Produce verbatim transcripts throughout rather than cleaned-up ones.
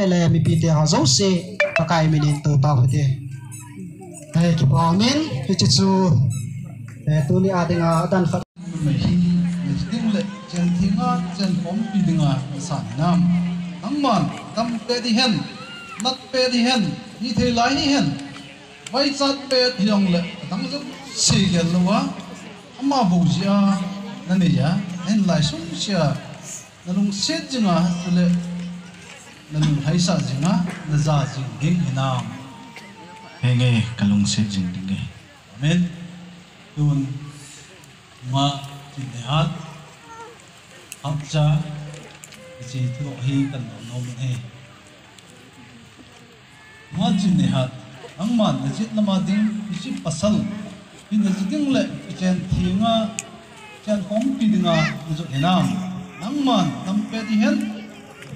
le mipite ho jouse Pakai minin tou tau hite. Hei, kipa umin, hiche chu, eh, tuni a dinga adan khat. Mei hi, le ding le, chen thinga, chen khompi dinga, na san hinam. Nangman, dam pet hihen, nat pet hihen, hithei lai hihen, vaichat pet hijongle, adang jouse gel louva, ama bou jeh a, na nei a, ahin lai sungse a, na lungset jing a, chule, na lunglhaisah jing a, na ja jing ding hinam. Henge, ka lungset jing ding e. Amen. Tun, ma, chin le hat, hapcha, hiche thudoh hi kan dong nom e. Ma chin le hat, nangman na jet lama ding, hiche pasal, hi na ji ding le, hichen thinga, chen khompi dinga, na jot hinam. Nangman, dam pet hihen,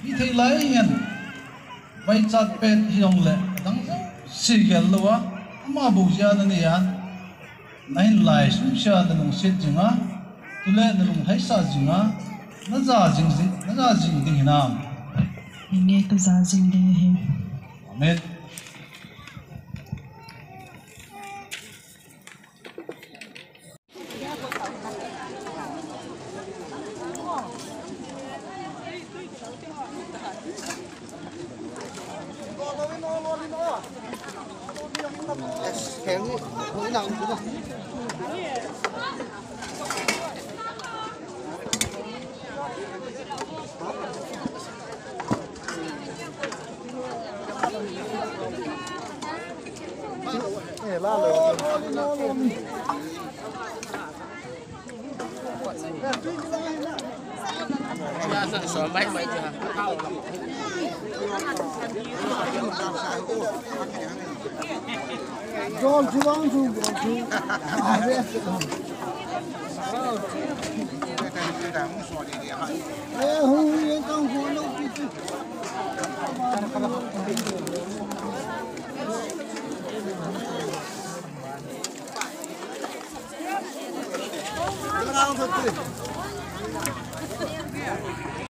hithei lai hihen, vaichat pet hijongle, adang jouse gel louva, ama bou jeh a na nei a, ahin lai sungse a na lungset jing a, chule na lunglhaisah jing a, na ja jing jing, na ja jing ding hinam. Henge, ka ja jing ding ahi. Amen.